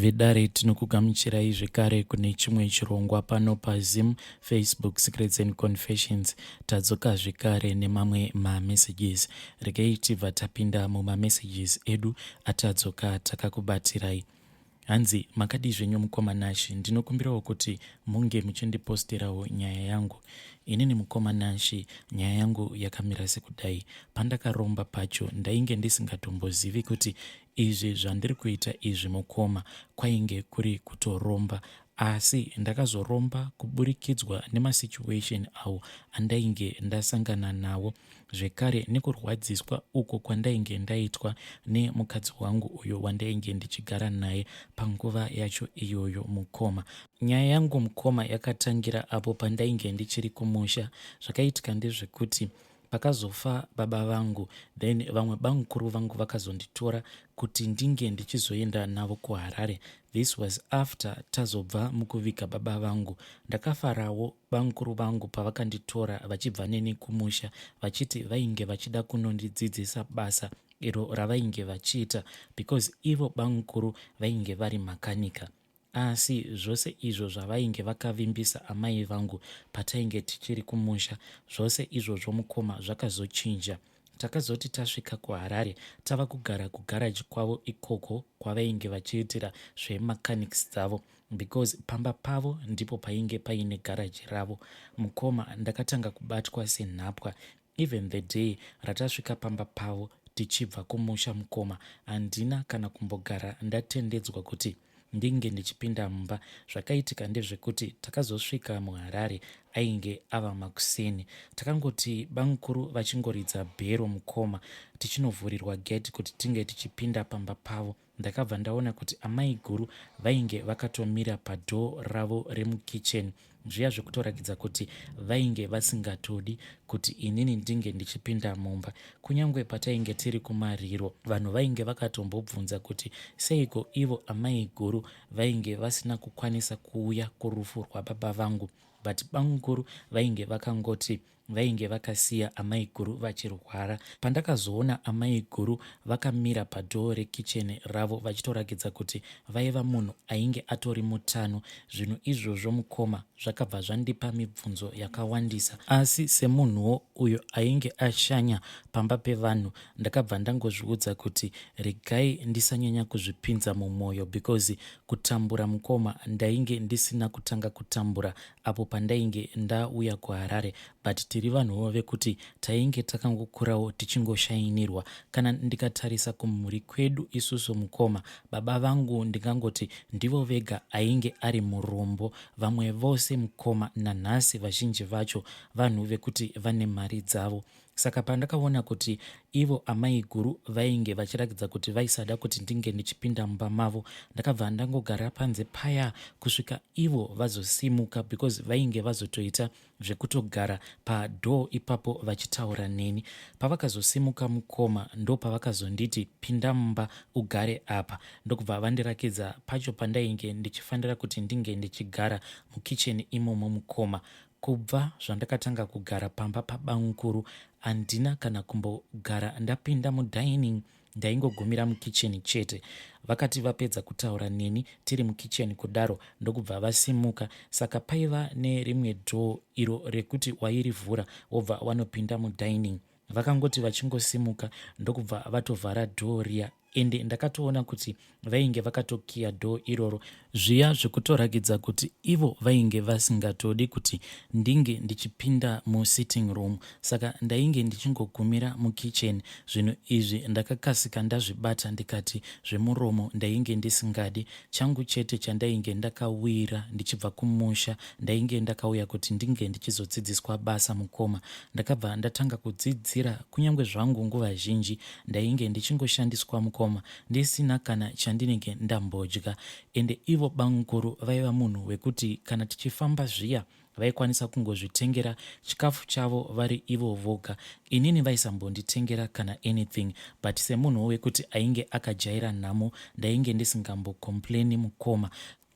Vedare tinokugamuchirai zvekare kune chimwe chirongwa pano paZim Facebook Secrets and Confessions. Tadzoka zvekare nemamwe mamessages. Regai tibva tapinda mumamessages edu atadzoka takakubatirai. Hanzi makadii zvenyu mukoma Nashy, ndinokumbirawo kuti munge muchindiposterawo nyaya yangu. Inini mukoma Nashy nyaya yangu yakamira sekudai. Pandakaromba pacho ndainge ndisingatombozivi kuti Izvi zvandiri kuita izvi mukoma kwainge kuri kutoromba asi ndakazoromba kuburikidzwa nemasituation awo andainge ndasangana nawo zvekare nekurwadziswa uko kwandainge ndaitwa nemukadzi wangu uyo wandainge ndichigara naye panguva yacho iyoyo mukoma. Nyaya yangu mukoma yakatangira apo pandainge ndichiri kumusha. Zvakaitika ndezvekuti Pakazofa baba vangu then vamwe bamukuru vangu vakazonditora kuti ndinge ndichizoenda navo kuHarare. This was after tazobva mukuviga baba vangu. Ndakafarawo bamukuru vangu pavakanditora vachibva neni kumusha vachiti vainge vachida kunondidzidzisa basa iro ravainge vachiita because ivo bamukuru vainge vari makanika. Asi zvose izvo zvavainge vakavimbisa amai vangu patainge tichiri kumusha, zvose izvozvo mukoma zvakazochinja. Takazoti tasvika kuHarare tava kugara kugarage kwavo ikoko kwavainge vachiitira zvemechanics dzavo because pamba pavo ndipo painge paine garage ravo. Mukoma ndakatanga kubatwa senhapwa Even the day ratasvika pamba pavo tichibva kumusha mukoma handina kana kumbogara ndatendedzwa kuti ndinge ndichipinda mumba. Zvakaitika ndezvekuti takazosvika muHarare ainge ava makuseni. Takangoti bamukuru vachingoridza bhero mukoma tichinovhurirwa gate kuti tinge tichipinda pamba pavo. Ndakabva ndaona kuti amaiguru vainge vakatomira padoor ravo remukitchen zviya zvekutorakidza kuti vainge vasingatodi kuti inini ndinge ndichipinda mumba. Kunyangwe patainge tiri kumariro vanhu vainge vakatombobvunza kuti seiko ivo amaiguru vainge vasina kukwanisa kuuya kurufu rwababa vangu but bamukuru vainge vakangoti Vainge vakasiya amaiguru vachirwara. Pandakazoona amaiguru vakamira padoor rekitchen ravo vachitorakidza kuti vaiva munhu ainge atori mutano. Zvinhu izvozvo mukoma zvakabva zvandipa mibvunzo yakawandisa. Asi semunhuwo uyo ainge ashanya pamba pevanhu ndakabva ndangozviudza kuti regai ndisanyanya kuzvipinza mumoyo because kutambura mukoma ndainge ndisina kutanga kutambura apo pandainge ndauya kuHarare but tiri vanhuwo vekuti tainge takangokurawo tichingoshainirwa. Kana ndikatarisa kumhuri kwedu isusu mukoma, baba vangu ndingangoti ndivo vega ainge ari murombo. Vamwe vose mukoma nanhasi vazhinji vacho vanhu vekuti vane mari dzavo. Saka pandakaona kuti ivo amaiguru vainge vachirakidza kuti vaisada kuti ndinge ndichipinda mumba mavo ndakabva ndangogara panze paya kusvika ivo vazosimuka because vainge vazotoita zvekutogara padoor ipapo vachitaura neni. Pavakazosimuka mukoma ndopavakazonditi pinda mumba ugare apa ndokubva vandirakidza pacho pandainge ndichifanira kuti ndinge ndichigara mukitchen imomo mukoma. Kubva zvandakatanga kugara pamba pabamukuru handina kana kumbogara ndapinda mudining ndaingogumira mukitchen chete. Vakati vapedza kutaura neni tiri mukitchen kudaro ndokubva vasimuka saka paiva nerimwe door iro rekuti wairivhura wobva wanopinda mudining. Vakangoti vachingosimuka ndokubva vatovhara door riya ende ndakatoona kuti vainge vakatokiya door iroro zviya zvekutorakidza kuti ivo vainge vasingatodi kuti ndinge ndichipinda musitting room saka ndainge ndichingogumira mukitchen zvinhu izvi ndakakasika ndazvibata ndikati zvemuromo ndainge ndisingadi changu chete chandainge ndakawira ndichibva kumusha ndainge ndakauya kuti ndinge ndichizodzidziswa basa mukoma ndakabva ndatanga kudzidzira kunyange zvangu nguva zhinji Ndainge ndichingoshandiswa mukoma ndisina kana chandinenge ndambodya. Ende ivo bamukuru vaiva munhu wekuti kana tichifamba zviya vaikwanisa kungozvitengera chikafu chavo vari ivo voga. Inini vaisambonditengera kana anything but semunhuwo wekuti ainge akajaira nhamo ndainge ndisingambocomplaini mukoma.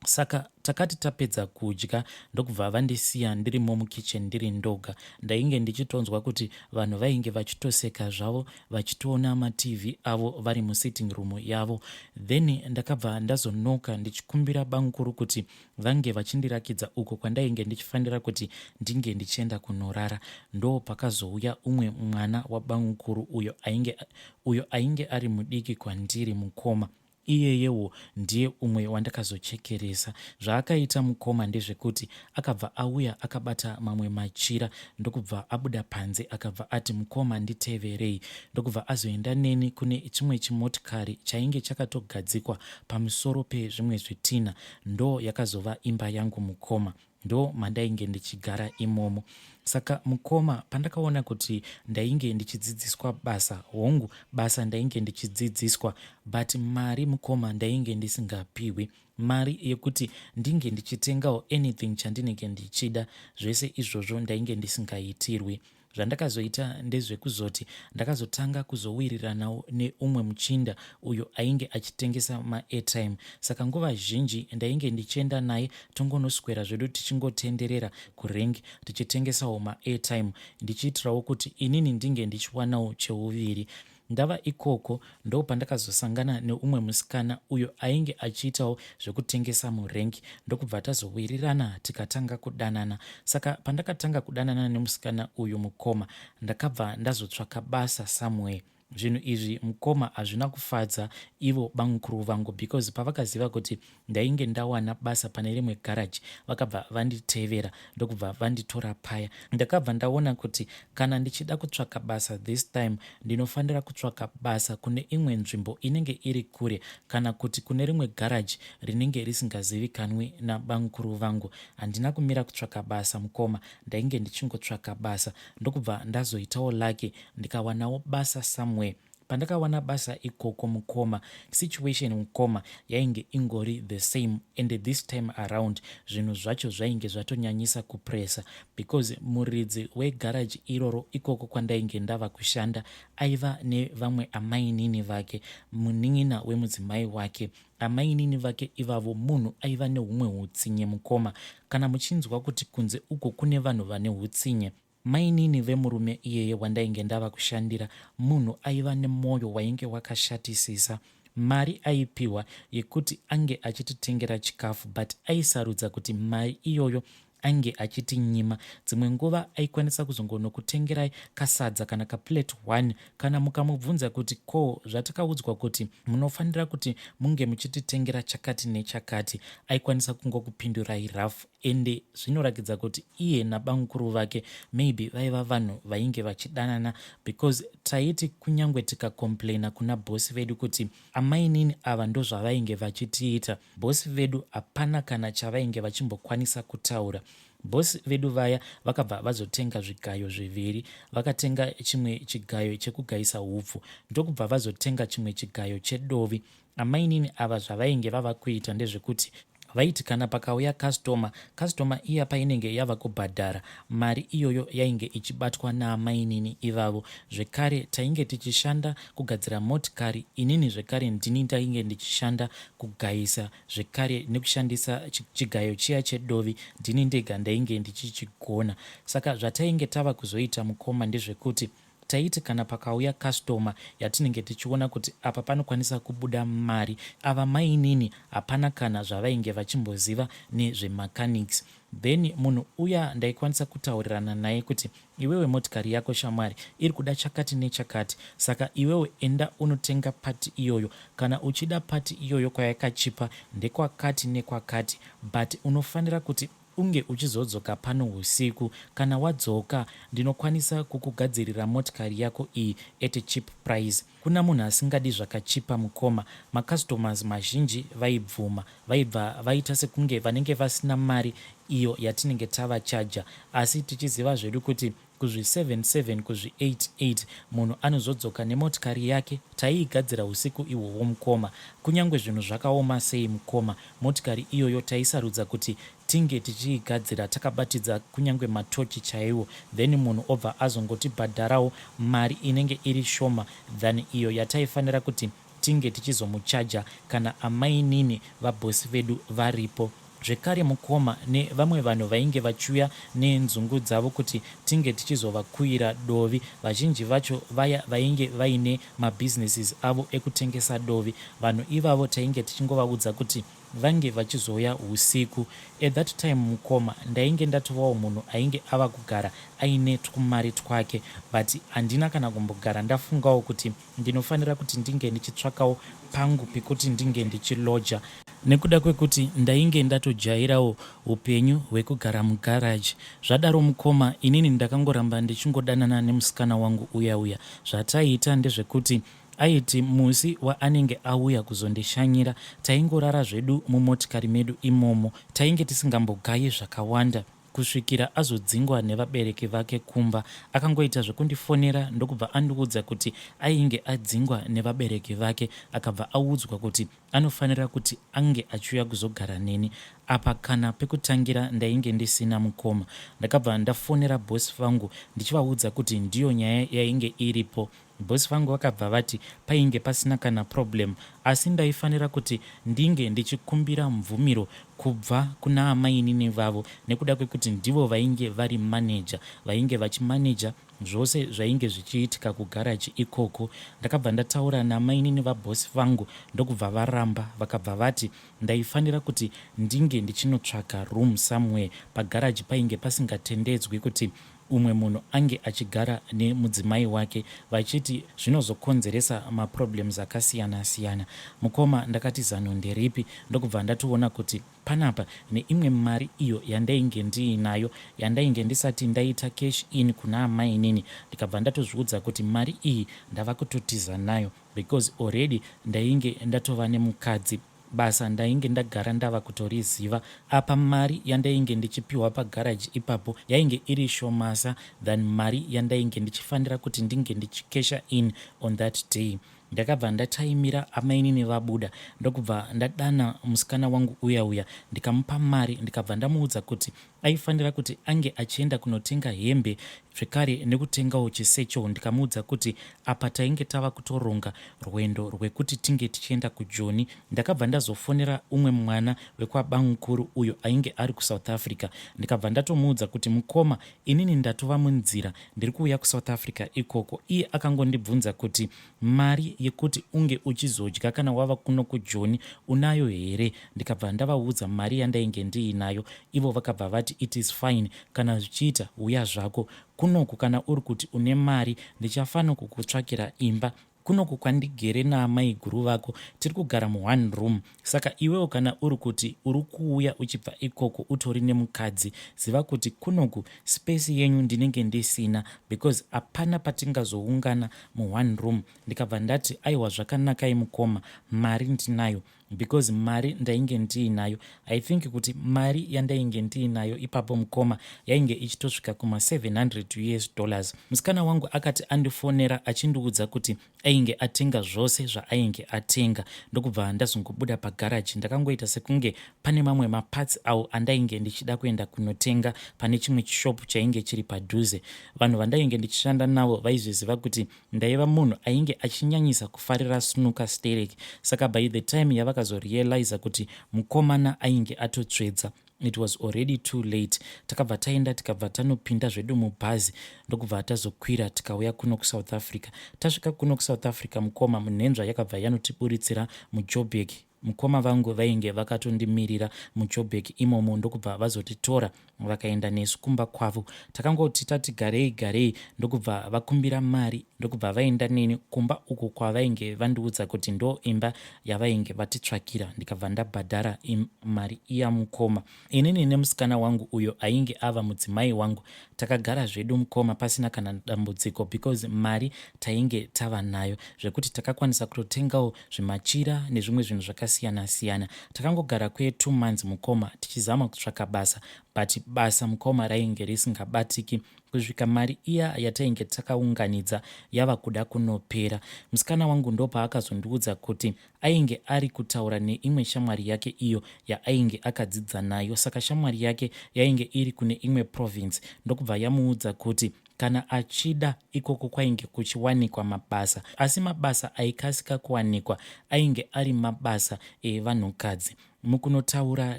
Saka takati tapedza kudya ndokubva vandisiya ndirimo mukitchen ndiri ndoga. Ndainge ndichitonzwa kuti vanhu vainge vachitoseka zvavo vachitoona maTV avo vari musitting room yavo. Then ndakabva ndazonoka ndichikumbira bamukuru kuti vange vachindirakidza uko kwandainge ndichifanira kuti ndinge ndichienda kunorara. Ndopakazouya umwe mwana wabamukuru uyo ainge uyo ainge ari mudiki kwandiri mukoma. Iyeyewo ndiye umwe wandakazochekeresa. Zvaakaita mukoma ndezvekuti akabva auya akabata mamwe machira ndokubva abuda panze akabva ati mukoma nditeverei ndokubva azoenda neni kune chimwe chimotikari chainge chakatogadzikwa pamusoro pezvimwe zvitinha. Ndo yakazova imba yangu mukoma. Ndo mandainge ndichigara imomo. Saka mukoma pandakaona kuti ndainge ndichidzidziswa basa, hongu basa ndainge ndichidzidziswa but mari mukoma ndainge ndisingapihwi mari yekuti ndinge ndichitengawo anything chandinenge ndichida zvese izvozvo ndainge ndisingaitirwi. Zvandakazoita ndezvekuzoti ndakazotanga kuzowiriranawo neumwe muchinda uyo ainge achitengesa maairtime saka nguva zhinji ndainge ndichienda naye tongonoswera zvedu tichingotenderera kurank tichitengesawo maairtime ndichiitirawo kuti inini ndinge ndichiwanawo cheuviri. Ndava ikoko ndopandakazosangana neumwe musikana uyo ainge achiitawo zvekutengesa murank ndokubva tazowirirana tikatanga kudanana. Saka pandakatanga kudanana nemusikana uyu mukoma ndakabva ndazotsvaka basa somewhere. Zvinhu izvi mukoma hazvina kufadza ivo bamukuru vangu because pavakaziva kuti Ndainge ndawana basa pane rimwe garage vakabva vanditevera ndokubva vanditora paya. Ndakabva ndaona kuti kana ndichida kutsvaka basa this time ndinofanira kutsvaka basa kune imwe nzvimbo inenge iri kure kana kuti kune rimwe garage rinenge risingazivikanwi nabamukuru vangu. Handina kumira kutsvaka basa mukoma ndainge ndichingotsvaka basa ndokubva ndazoitawo lucky ndikawanawo basa somewhere. Pandakawana basa ikoko mukoma, situation mukoma yainge ingori the same and this time around zvinhu zvacho zvainge zvatonyanyisa kupressa because muridzi wegarage iroro ikoko kwandainge ndava kushanda aiva nevamwe amainini vake munin'ina wemudzimai wake. Amainini vake ivavo munhu aiva nehumwe hutsinye mukoma. Kana muchinzwa kuti kunze uko kune vanhu vane hutsinye. Mainini vemurume iyeye wandainge ndava kushandira munhu aiva nemoyo wainge wakashatisisa. Mari aipiwa yekuti ange achititengera chikafu but aisarudza kuti mari iyoyo ange achitinyima. Dzimwe nguva aikwanisa kuzongonokutengerai kasadza kana kaplate one kana mukamubvunza kuti ko zvatakaudzwa kuti munofanira kuti munge muchititengera chakati nechakati aikwanisa kungokupindurai rough Ende zvinorakidza kuti iye nabamukuru vake maybe vaiva vanhu vainge vachidanana because taiti kunyangwe tikacomplaina kuna boss vedu kuti amainini ava ndozvavainge vachitiita boss vedu hapana kana chavainge vachimbokwanisa kutaura. Boss vedu vaya vakabva vazotenga zvigayo zviviri. Vakatenga chimwe chigayo chekugaisa hupfu ndokubva vazotenga chimwe chigayo chedovi. Amainini ava zvavainge vava kuita ndezvekuti vaiti kana pakauya customer, customer iya painenge yava kubhadhara mari iyoyo yainge ichibatwa naamainini ivavo. Zvekare tainge tichishanda kugadzira motikari, inini zvekare ndini ndainge ndichishanda kugaisa zvekare nekushandisa chigayo chiya chedovi ndini ndega ndainge ndichichigona. Saka zvatainge tava kuzoita mukoma ndezvekuti Taiti kana pakauya customer yatinenge tichiona kuti apa panokwanisa kubuda mari, ava mainini hapana kana zvavainge vachimboziva nezvemechanics. Then munhu uya ndaikwanisa kutaurirana naye kuti iwewe motikari yako shamwari iri kuda chakati nechakati saka iwewe enda unotenga part iyoyo kana uchida part iyoyo kwayakachipa ndekwakati nekwakati but unofanira kuti Unge uchizodzoka pano husiku. Kana wadzoka ndinokwanisa kukugadzirira motikari yako iyi at a cheap price. Kuna munhu asingadi zvakachipa mukoma. Macustomers mazhinji vaibvuma. Vaibva vaita sekunge vanenge vasina mari iyo yatinenge tavachaja asi tichiziva zvedu kuti Kuzvi 77 kuzvi 88 munhu anozodzoka nemotikari yake taiigadzira husiku ihwohwo mukoma. Kunyangwe zvinhu zvakaoma sei mukoma motikari iyoyo taisarudza kuti tinge tichiigadzira takabatidza kunyangwe matochi chaiwo then munhu obva azongotibhadharawo mari inenge iri shoma than iyo yataifanira kuti. tinge tichizomuchaja kana amainini vaboss vedu varipo. Zvekare mukoma nevamwe vanhu vainge vachiuya nenzungu dzavo kuti tinge tichizovakuyira dovi, vazhinji vacho vaya vainge vaine mabusinesses avo ekutengesa dovi. Vanhu ivavo tainge tichingovaudza kuti vange vachizouya husiku. At that time mukoma ndainge ndatovawo munhu ainge ava kugara aine twumari twake, but handina kana kumbogara ndafungawo kuti ndinofanira kuti ndinge ndichitsvakawo pangu pekuti ndinge ndichiloja, nekuda kwekuti ndainge ndatojairawo upenyu hwekugara mugaraji. Zvadaro mukoma, inini ndakangoramba ndichingodanana nemusikana wangu uya uya. Zvataiita ndezvekuti aiti musi waanenge auya kuzondishanyira, taingorara zvedu mumotikari medu imomo. Tainge tisingambogayi zvakawanda kusvikira azodzingwa nevabereki vake kumba. Akangoita zvekundifonera ndokubva andiudza kuti ainge adzingwa nevabereki vake, akabva audzwa kuti anofanira kuti ange achiuya kuzogara neni. Apa kana pekutangira ndainge ndisina mukoma. Ndakabva ndafonera boss vangu ndichivaudza kuti ndiyo nyaya yainge iripo. Boss vangu vakabva vati painge pasina kana problem, asi ndaifanira kuti ndinge ndichikumbira mvumiro kubva kuna amainini vavo, nekuda kwekuti ndivo vainge vari manager, vainge vachimaneja zvose zvainge zvichiitika kugaraji ikoko. Ndakabva ndataura namainini vaboss vangu ndokubva varamba, vakabva vati ndaifanira kuti ndinge ndichinotsvaka room somewhere. Pagaraji painge pasingatendedzwi kuti umwe munhu ange achigara nemudzimai wake, vachiti zvinozokonzeresa maproblems akasiyana siyana. Mukoma, ndakati zano nderipi? Ndokubva ndatoona kuti panapa neimwe mari iyo yandainge ndiinayo, yandainge ndisati ndaita cash in kuna amainini, ndikabva ndatozviudza kuti mari iyi ndava kutotiza nayo, because already ndainge ndatova nemukadzi. Basa ndainge ndagara ndava kutoriziva. Apa mari yandainge ndichipiwa pagaraji ipapo yainge iri shomasa than mari yandainge ndichifanira kuti ndinge ndichikesha in on that day. Ndakabva ndataimira amainini vabuda, ndokubva ndadana musikana wangu uya uya, ndikamupa mari, ndikabva ndamuudza kuti aifanira kuti ange achienda kunotenga hembe, zvekare nekutengawo chisecho. Ndikamuudza kuti apa tainge tava kutoronga rwendo rwekuti tinge tichienda kuJoni. Ndakabva ndazofonera umwe mwana wekwabamukuru uyo ainge ari kuSouth Africa, ndikabva ndatomuudza kuti, "Mukoma, inini ndatova munzira, ndiri kuuya kuSouth Africa ikoko." Iye akangondibvunza kuti, "Mari yekuti unge uchizodya kana wava kuno kuJoni unayo here?" Ndikabva ndavaudza mari yandainge ndiinayo. Ivo vakabva vati, "It is fine, kana zvichiita uya zvako kunoku. Kana uri kuti une mari, ndichafano kukutsvakira imba kunoku kwandigere naamai guru vako. Tiri kugara muone room. Saka iwewo kana uri kuti uri kuuya uchibva ikoko utori nemukadzi, ziva kuti kunoku space yenyu ndinenge ndisina, because hapana patingazoungana muone room." Ndikabva ndati, "Aiwa, zvakanakai mukoma, mari ndinayo," because mari ndainge ndiinayo. I think kuti mari yandainge ndiinayo ipapo mukoma yainge ichitosvika kuma700 US dollars. Musikana wangu akati andifonera achindiudza kuti ainge atenga zvose zvaainge atenga, ndokubva ndazongobuda pagaraji. Ndakangoita sekunge pane mamwe maparts awo andainge ndichida kuenda kunotenga pane chimwe chishopu chainge chiri padhuze. Vanhu vandainge ndichishanda navo vaizviziva kuti ndaiva munhu ainge achinyanyisa kufarira snooker sterek. Saka by the time yavakazorealiza kuti mukomana ainge atotsvedza, it was already too late. Takabva taenda, tikabva tanopinda zvedu mubhazi, ndokubva tazokwira tikauya kuno kuSouth Africa. Tasvika kuno kuSouth Africa mukoma, munhenzva yakabva yanotiburitsira muJoburg. Mukoma vangu vainge vakatondimirira muJoburg imomo, ndokubva vazotitora vakaenda nesu kumba kwavo. Takangoti tati garei garei, ndokubva vakumbira mari, ndokubva vaenda neni kumba uku kwavainge vandiudza kuti ndo imba yavainge vatitsvakira. Ndikabva ndabhadhara mari iya mukoma. Inini nemusikana wangu uyo ainge ava mudzimai wangu takagara zvedu mukoma pasina kana dambudziko, because mari tainge tava nayo zvekuti takakwanisa kutotengawo zvimachira nezvimwe zvinhu zvakasiyana siyana. Takangogara kwe2 months mukoma, tichizama kutsvaka basa, but basa mukoma rainge risingabatiki kusvika mari iya yatainge takaunganidza yava kuda kunopera. Musikana wangu ndopaakazondiudza kuti ainge ari kutaura neimwe shamwari yake iyo yaainge akadzidza nayo. Saka shamwari yake yainge iri kune imwe province, ndokubva yamuudza kuti Kana achida ikoko kwainge kuchiwanikwa mabasa, asi mabasa aikasika kuwanikwa ainge ari mabasa evanhukadzi. Mukunotaura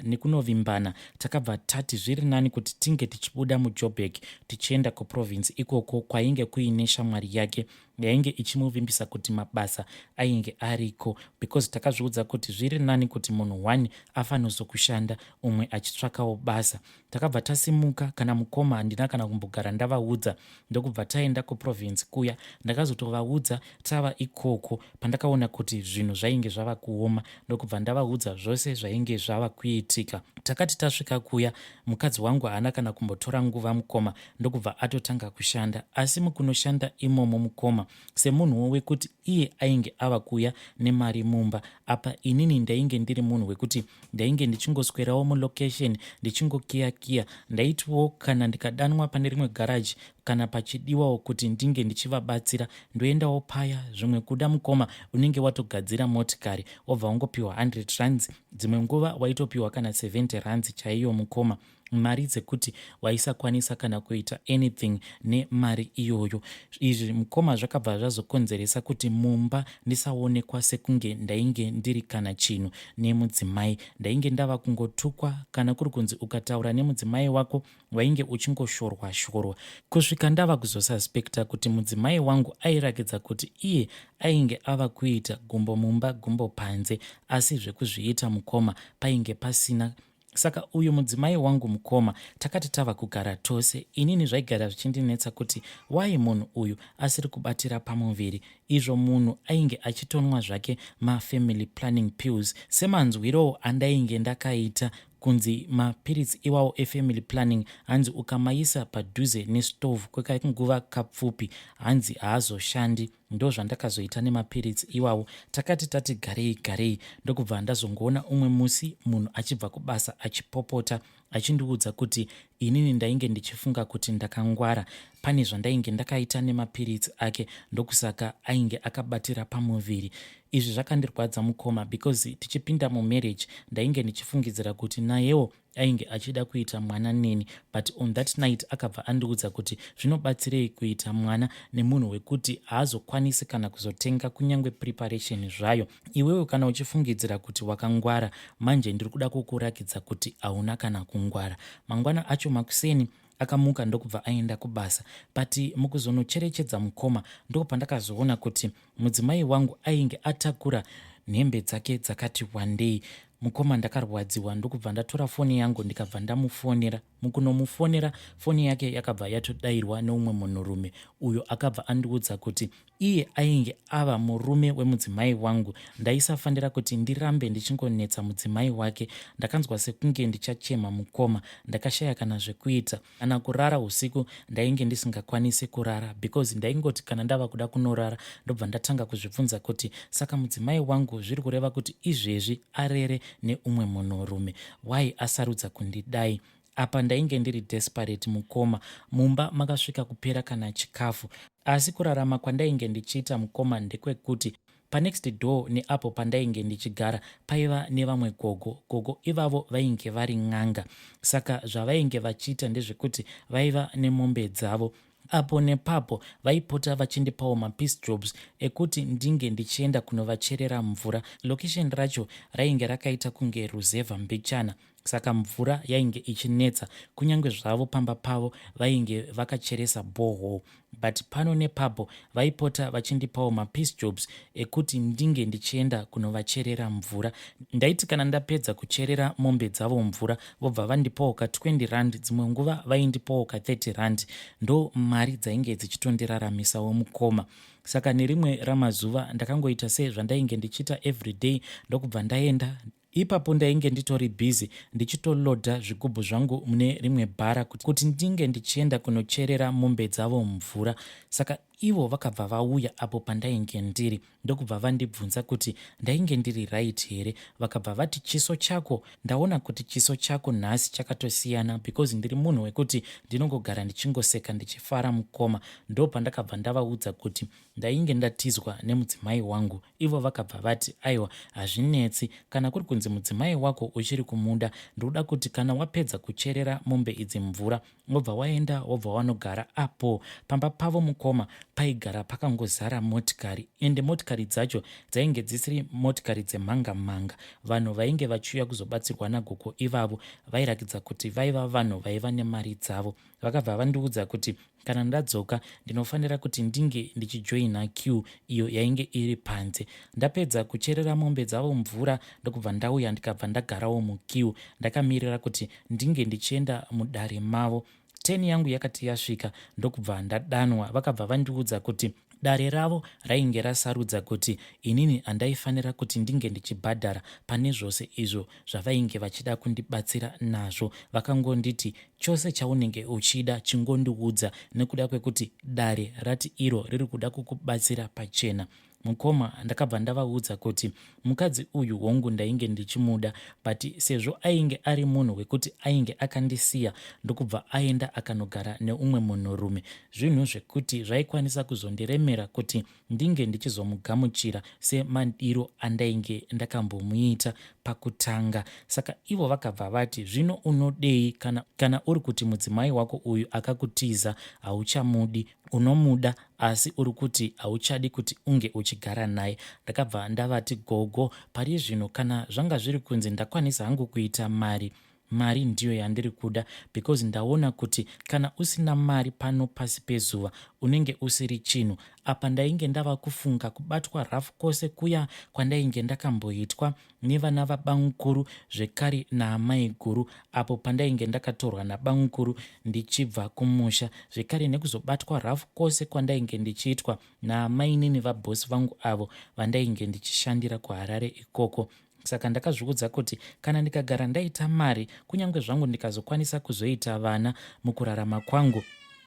nekunovimbana takabva tati zviri nani kuti tinge tichibuda muJoburg tichienda kuprovince ikoko kwainge kuine shamwari yake yainge ichimuvimbisa kuti mabasa ainge ariko, because takazviudza kuti zviri nani kuti munhu one afanozokushanda umwe achitsvakawo basa. Takabva tasimuka, kana mukoma handina kana kumbogara ndavaudza, ndokubva taenda kuprovince kuya. Ndakazotovaudza tava ikoko pandakaona kuti zvinhu zvainge zvava kuoma, ndokubva ndavaudza zvose zvainge zvava kuitika. Takati tasvika kuya, mukadzi wangu haana kana kumbotora nguva mukoma, ndokubva atotanga kushanda. Asi mukunoshanda imomo mukoma, semunhuwo wekuti iye ainge ava kuuya nemari mumba, apa inini ndainge ndiri munhu wekuti ndainge ndichingoswerawo mulocation ndichingokiya kiya. Ndaitiwo kana ndikadanwa pane rimwe garaji kana pachidiwawo kuti ndinge ndichivabatsira, ndoendawo paya. Zvimwe kuda mukoma unenge watogadzira motikari, wobva wangopiwa 100 rands, dzimwe nguva waitopiwa kana 70 rands chaiyo mukoma, mari dzekuti waisakwanisa kana kuita anything nemari iyoyo. Izvi mukoma zvakabva zvazokonzeresa kuti mumba ndisaonekwa sekunge ndainge ndiri kana chinhu nemudzimai. Ndainge ndava kungotukwa, kana kuri kunzi ukataura nemudzimai wako wainge uchingoshorwa shorwa, kusvika ndava kuzosuspecta kuti mudzimai wangu airakidza kuti iye ainge ava kuita gumbo mumba gumbo panze, asi zvekuzviita mukoma painge pasina. Saka uyu mudzimai wangu mukoma, takati tava kugara tose, inini zvaigara zvichindinetsa kuti why munhu uyu asiri kubatira pamuviri, izvo munhu ainge achitonwa zvake mafamily planning pills. Semanzwirowo andainge ndakaita kunzi mapiritsi iwawo efamily planning, hanzi ukamaisa padhuze nestove kwekanguva kapfupi, hanzi haazoshandi. Ndozvandakazoita nemapiritsi iwawo. Takati tati garei garei, ndokubva ndazongoona umwe musi munhu achibva kubasa achipopota achindiudza kuti inini ndainge ndichifunga kuti ndakangwara, pane zvandainge ndakaita nemapiritsi ake, ndokusaka ainge akabatira pamuviri. Izvi zvakandirwadza mukoma, because tichipinda mumarriage ndainge ndichifungidzira kuti nayewo ainge achida kuita mwana neni, but on that night akabva andiudza kuti zvinobatsirei kuita mwana nemunhu wekuti haazokwanisi kana kuzotenga kunyange preparation zvayo. Iwewe kana uchifungidzira kuti wakangwara, manje ndiri kuda kukurakidza kuti hauna kana kungwara. Mangwana acho makuseni akamuka ndokubva aenda kubasa, but mukuzonocherechedza mukoma, ndopandakazoona kuti mudzimai wangu ainge atakura nhembe dzake dzakati wandei. Mukoma, ndakarwadziwa, ndokubva ndatora foni yangu ndikabva ndamufonera. Mukunomufonera, foni yake yakabva yatodairwa neumwe munhurume, uyo akabva andiudza kuti iye ainge ava murume wemudzimai wangu, ndaisafanira kuti ndirambe ndichingonetsa mudzimai wake. Ndakanzwa sekunge ndichachema mukoma, ndakashaya kana zvekuita. Kana kurara usiku ndainge ndisingakwanisi kurara, because ndaingoti kana ndava kuda kunorara ndobva ndatanga kuzvibvunza kuti saka mudzimai wangu zviri kureva kuti izvezvi arere neumwe munhurume, why asarudza kundidai? Apa ndainge ndiri desperate mukoma, mumba makasvika kupera kana chikafu. Asi kurarama kwandainge ndichiita mukoma ndekwekuti panext door neapo pandainge ndichigara paiva nevamwe gogo. Gogo ivavo vainge vari n'anga, saka zvavainge vachiita ndezvekuti vaiva nemombe dzavo. Apo nepapo vaipota vachindipawo mapiece jobs ekuti ndinge ndichienda kunovacherera mvura. Location racho rainge rakaita kunge ruzevha mbichana, saka mvura yainge ichinetsa, kunyange zvavo pamba pavo vainge vakacheresa borehole, but pano nepapo vaipota vachindipawo mapiece jobs ekuti ndinge ndichienda kunovacherera mvura. Ndaiti kana ndapedza kucherera mombe dzavo mvura, vobva vandipawo ka 20 rand, dzimwe nguva vaindipawo ka 30 rand. Ndo mari dzainge dzichitondiraramisawo mukoma. Saka nerimwe ramazuva ndakangoita sezvandainge ndichiita everyday, ndokubva ndaenda. Ipapo ndainge nditori busy ndichitolodha zvigubhu zvangu mune rimwe bhara kuti ndinge ndichienda kunocherera mombe dzavo mvura. Saka ivo vakabva vauya apo pandainge ndiri ndokubva vandibvunza kuti ndainge ndiri right here. Vakabva vati chiso chako ndaona kuti chiso chako nhasi chakatosiyana because ndiri munhu wekuti ndinongogara ndichingoseka ndichifara mukoma. Ndopandakabva ndavaudza kuti ndainge ndatizwa nemudzimai wangu. Ivo vakabva vati aiwa hazvinetsi kana kuri kunzi mudzimai wako uchiri kumuda ndinoda kuti kana wapedza kucherera mombe idzi mvura wobva waenda wobva wanogara apo pamba pavo mukoma paigara pakangozara motikari ende motikari dzacho dzainge dzisiri motikari dzemhanga mhanga vanhu vainge vachiuya kuzobatsirwa nagogo ivavo vairakidza kuti vaiva vanhu vaiva nemari dzavo vakabva vandiudza kuti kana ndadzoka ndinofanira kuti ndinge ndichijoina queue iyo yainge iri panze ndapedza kucherera mombe dzavo mvura ndokubva ndauya ndikabva ndagarawo muqueue ndakamirira kuti ndinge ndichienda mudare mavo. Teni yangu yakati yasvika ndokubva ndadanwa vakabva vandiudza kuti dare ravo rainge rasarudza kuti inini handaifanira kuti ndinge ndichibhadhara pane zvose izvo zvavainge vachida kundibatsira nazvo. Vakangonditi chose chaunenge uchida chingondiudza nekuda kwekuti dare rati iro riri kuda kukubatsira pachena. Mukoma ndakabva ndavaudza kuti mukadzi uyu hongu ndainge ndichimuda but sezvo ainge ari munhu wekuti ainge akandisiya ndokubva aenda akanogara neumwe munhurume zvinhu zvekuti zvaikwanisa kuzondiremera kuti ndinge ndichizomugamuchira semadiro andainge ndakambomuita pakutanga. Saka ivo vakabva vati zvino unodei kana, kana uri kuti mudzimai wako uyu akakutiza hauchamudi Unomuda asi uri kuti hauchadi kuti unge uchigara naye. Ndakabva ndavati gogo pari zvino kana zvanga zviri kunzi ndakwanisa hangu kuita mari mari ndiyo yandiri kuda because ndaona kuti kana usina mari pano pasi pezuva unenge usiri chinhu. Apa ndainge ndava kufunga kubatwa rough kwose kuya kwandainge ndakamboitwa nevana vabamukuru zvekare naamaiguru apo pandainge ndakatorwa nabamukuru ndichibva kumusha zvekare nekuzobatwa rough kwose kwandainge ndichiitwa naamainini vaboss vangu avo vandainge ndichishandira kuHarare ikoko. Saka ndakazviudza kuti kana ndikagara ndaita mari kunyange zvangu ndikazokwanisa kuzoita vana mukurarama kwangu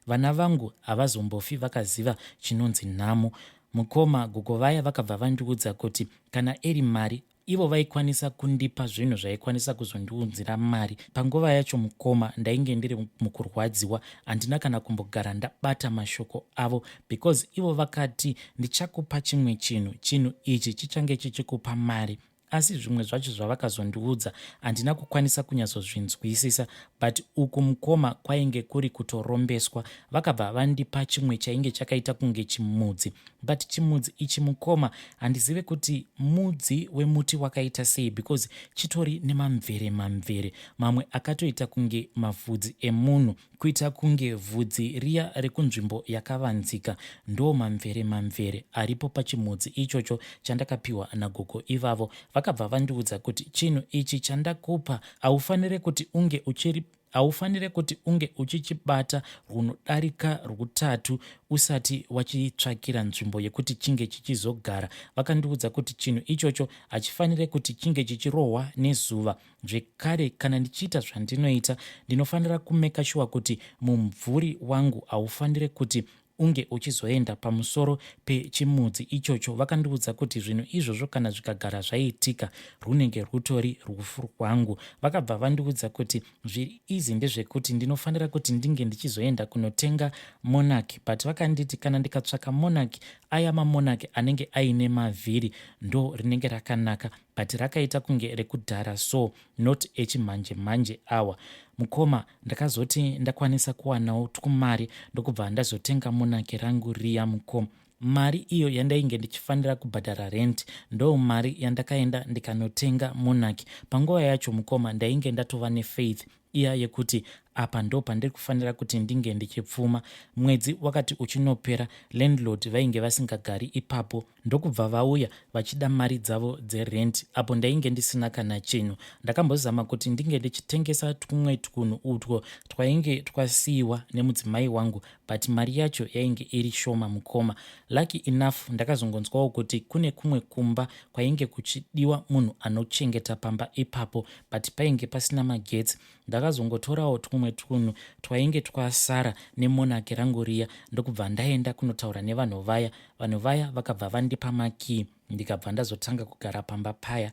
vana vangu havazombofi vakaziva chinonzi nhamo. Mukoma gogo vaya vakabva vandiudza kuti kana iri mari ivo vaikwanisa kundipa zvinhu zvaikwanisa kuzondiunzira mari. Panguva yacho mukoma ndainge ndiri mukurwadziwa handina kana kumbogara ndabata mashoko avo because ivo vakati ndichakupa chimwe chinhu, chinhu ichi chichange chichikupa mari asi zvimwe zvacho zvavakazondiudza handina kukwanisa kunyatsozvinzwisisa but uku mukoma kwainge kuri kutorombeswa vakabva vandipa chimwe chainge chakaita kunge chimudzi but chimudzi ichi mukoma handizive kuti mudzi wemuti wakaita sei because chitori nemamvere mamvere mamwe akatoita kunge mavhudzi emunhu Kuita kunge vhudzi riya rekunzvimbo yakavanzika. Ndoo mamvere mamvere aripo pachimudzi ichocho chandakapiwa nagogo ivavo. Vakabva vandiudza kuti chinhu ichi chandakupa haufanire kuti unge uchiri haufanire kuti unge uchichibata rwunodarika rwutatu usati wachitsvakira nzvimbo yekuti chinge chichizogara. Vakandiudza kuti chinhu ichocho hachifanire kuti chinge chichirohwa nezuva Zvekare kana ndichiita zvandinoita ndinofanira kumeka shuwa kuti mumvuri wangu haufanire kuti unge uchizoenda pamusoro pechimudzi ichocho. Vakandiudza kuti zvinhu izvozvo kana zvikagara zvaitika rwunenge rwutori rufu rwangu. Vakabva vandiudza kuti zviri easy ndezvekuti ndinofanira kuti ndinge ndichizoenda kunotenga monarch but vakanditi kana ndikatsvaka monarch aya mamonarch anenge aine mavhiri ndo rinenge rakanaka but rakaita kunge rekudhara so not echimhanje mhanje awa. Mukoma ndakazoti ndakwanisa kuwanawo twumari ndokubva ndazotenga monaki rangu riya mukoma. Mari iyo yandainge ndichifanira kubhadhara rent ndo mari yandakaenda ndikanotenga monaki. Panguva yacho mukoma ndainge ndatova nefaith iya yekuti apa ndopandiri kufanira kuti ndinge ndichipfuma. Mwedzi wakati uchinopera landlord vainge vasingagari ipapo ndokubva vauya vachida mari dzavo dzerent apo ndainge ndisina kana chinhu. Ndakambozama kuti ndinge ndichitengesa twumwe twunhu utwo twainge twasiiwa nemudzimai wangu but mari yacho yainge iri shoma mukoma. Lucky enough ndakazongonzwawo kuti kune kumwe kumba kwainge kuchidiwa munhu anochengeta pamba ipapo but painge pasina magetsi. Ndakazongotorawo twumwe twunhu twainge twasara nemonarch rangu riya ndokubva ndaenda kunotaura nevanhu vaya. Vanhu vaya vakabva vandipa makey ndikabva ndazotanga kugara pamba paya.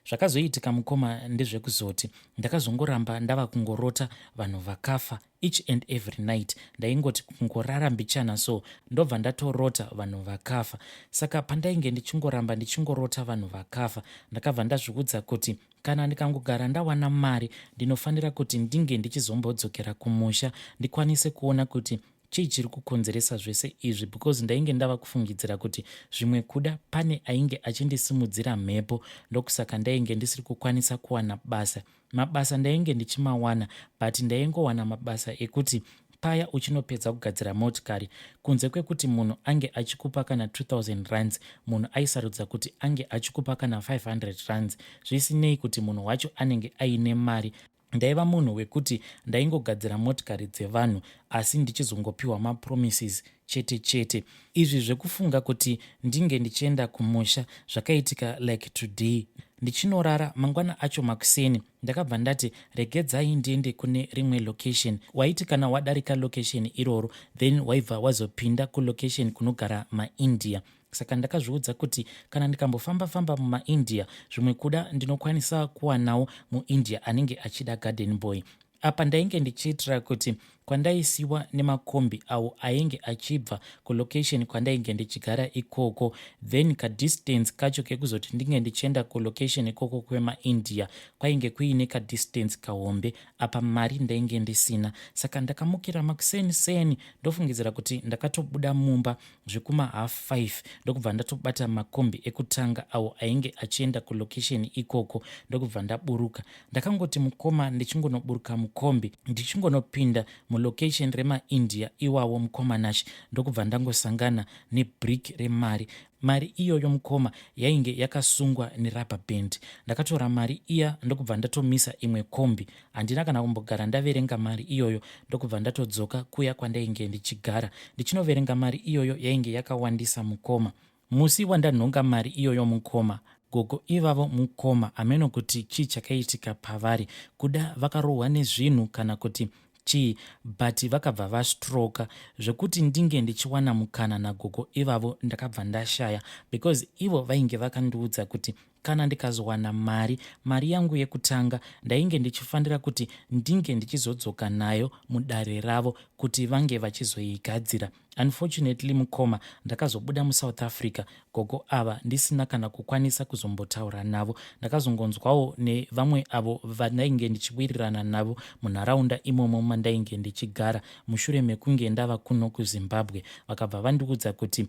Zvakazoitika mukoma ndezvekuzoti ndakazongoramba ndava kungorota vanhu vakafa each and every night. Ndaingoti kungorara mbichana so ndobva ndatorota vanhu vakafa. Saka pandainge ndichingoramba ndichingorota vanhu vakafa ndakabva ndazviudza kuti kana ndikangogara ndawana mari ndinofanira kuti ndinge ndichizombodzokera kumusha ndikwanise kuona kuti chii chiri kukonzeresa zvese izvi because ndainge ndava kufungidzira kuti zvimwe kuda pane ainge achindisimudzira mhepo ndokusaka ndainge ndisiri kukwanisa kuwana basa. Mabasa ndainge ndichimawana but ndaingowana mabasa ekuti paya uchinopedza kugadzira motikari kunze kwekuti munhu ange achikupa kana 2000 rands munhu aisarudza kuti ange achikupa kana 500 rands zvisinei kuti munhu wacho anenge aine mari. Ndaiva munhu wekuti ndaingogadzira motikari dzevanhu asi ndichizongopiwa mapromises chete chete. Izvi zvekufunga kuti ndinge ndichienda kumusha zvakaitika like today. Ndichinorara mangwana acho makuseni ndakabva ndati regedzai ndiende kune rimwe location. Waiti kana wadarika location iroro then waibva wazopinda kulocation kunogara maIndia. Saka ndakazviudza kuti kana ndikambofamba famba mumaIndia zvimwe kuda ndinokwanisa kuwanawo muIndia anenge achida garden boy. Apa ndainge ndichiitira kuti kwandaisiwa nemakombi awo ainge achibva kulocation kwandainge ndichigara ikoko then kadistance kacho kekuzoti ndinge ndichienda kulocation ikoko kwemaIndia kwainge kuine kadistance kahombe apa mari ndainge ndisina. Saka ndakamukira makuseni seni ndofungidzira kuti ndakatobuda mumba zvekuma half 5 ndokubva ndatobata makombi ekutanga awo ainge achienda kulocation ikoko ndokubva ndaburuka. Ndakangoti mukoma ndichingonoburuka mukombi ndichingonopinda mulocation remaIndia iwawo mukoma Nash ndokubva ndangosangana nebrick remari. Mari iyoyo mukoma yainge yakasungwa nerubber band. Ndakatora mari iya ndokubva ndatomisa imwe kombi. Handina kana kumbogara ndaverenga mari iyoyo ndokubva ndatodzoka kuya kwandainge ndichigara. Ndichinoverenga mari iyoyo yainge yakawandisa mukoma. Musi wandanhonga mari iyoyo mukoma, gogo ivavo mukoma hameno kuti chii chakaitika pavari. Kuda vakarohwa nezvinhu kana kuti chii but vakabva vastroka zvekuti ndinge ndichiwana mukana nagogo ivavo ndakabva ndashaya because ivo vainge vakandiudza kuti kana ndikazowana mari, mari yangu yekutanga ndainge ndichifanira kuti ndinge ndichizodzoka nayo mudare ravo kuti vange vachizoigadzira. Unfortunately mukoma ndakazobuda muSouth Africa gogo ava ndisina kana kukwanisa kuzombotaura navo. Ndakazongonzwawo nevamwe avo vandainge ndichiwirirana navo munharaunda imomo mandainge ndichigara mushure mekunge ndava kuno kuZimbabwe vakabva vandiudza kuti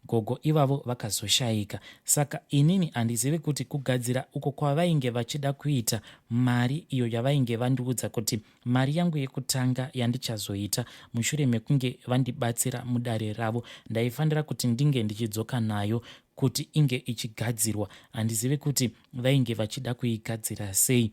gogo ivavo vakazoshaika. Saka inini handizivi kuti kugadzira uko kwavainge vachida kuita mari iyo yavainge vandiudza kuti Mari yangu yekutanga yandichazoita mushure mekunge vandibatsira mudare ravo ndaifanira kuti ndinge ndichidzoka nayo kuti inge ichigadzirwa. Handizive kuti vainge vachida kuigadzira sei.